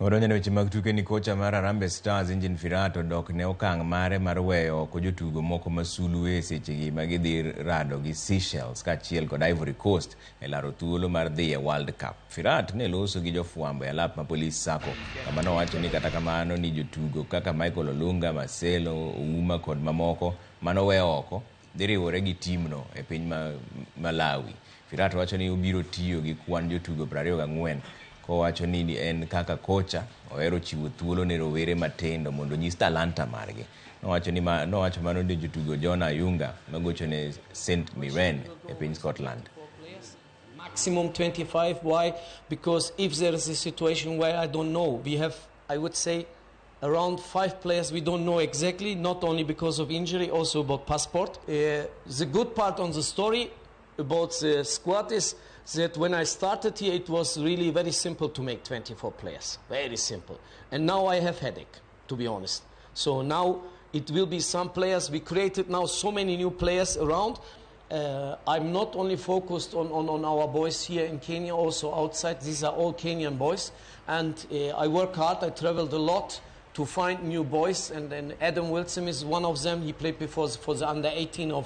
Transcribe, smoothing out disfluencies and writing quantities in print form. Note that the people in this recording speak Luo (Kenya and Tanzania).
Odonjo ne weche mag tuke ni kocha mar Harambee Stars Engin Firat odok ne okang' mare mar weyo oko jotugo moko ma sulwe e sechegi ma gidhi rado gi Seychelles kaachiel kod Ivory Coast e laro thuolo mar dhi e World Cup. Firat ne loso gi jofwambo e alap ma Police Sacco kama nowacho ni kata kamano ni jotugo kaka Michael Olunga, Marcelo Ouma kod mamoko manowe oko dhi riwore gi timno e piny Malawi. Firat wacho ni obiro tiyo gi kwan jotugo 24 kowacho ni en kaka kocha ohero chiwo thuolo ne rowere matindo mondo onyis talanta margi. Nowacho ni ma, nowacho mano ne jotugo John Ayunga magocho ne St Mirren e piny Scotland. Maximum 25. Why? Because if there is a situation where I don't know, we have, I would say, around 5 players we don't know exactly, not only because of injury, also about passport. The good part on the story about the squad is that when I started here, it was really very simple to make 24 players. Very simple. And now I have headache, to be honest. So now it will be some players. We created now so many new players around. I'm not only focused on our boys here in Kenya, also outside. These are all Kenyan boys. And I work hard. I traveled a lot to find new boys. And then Adam Wilson is one of them. He played before for the under 18 of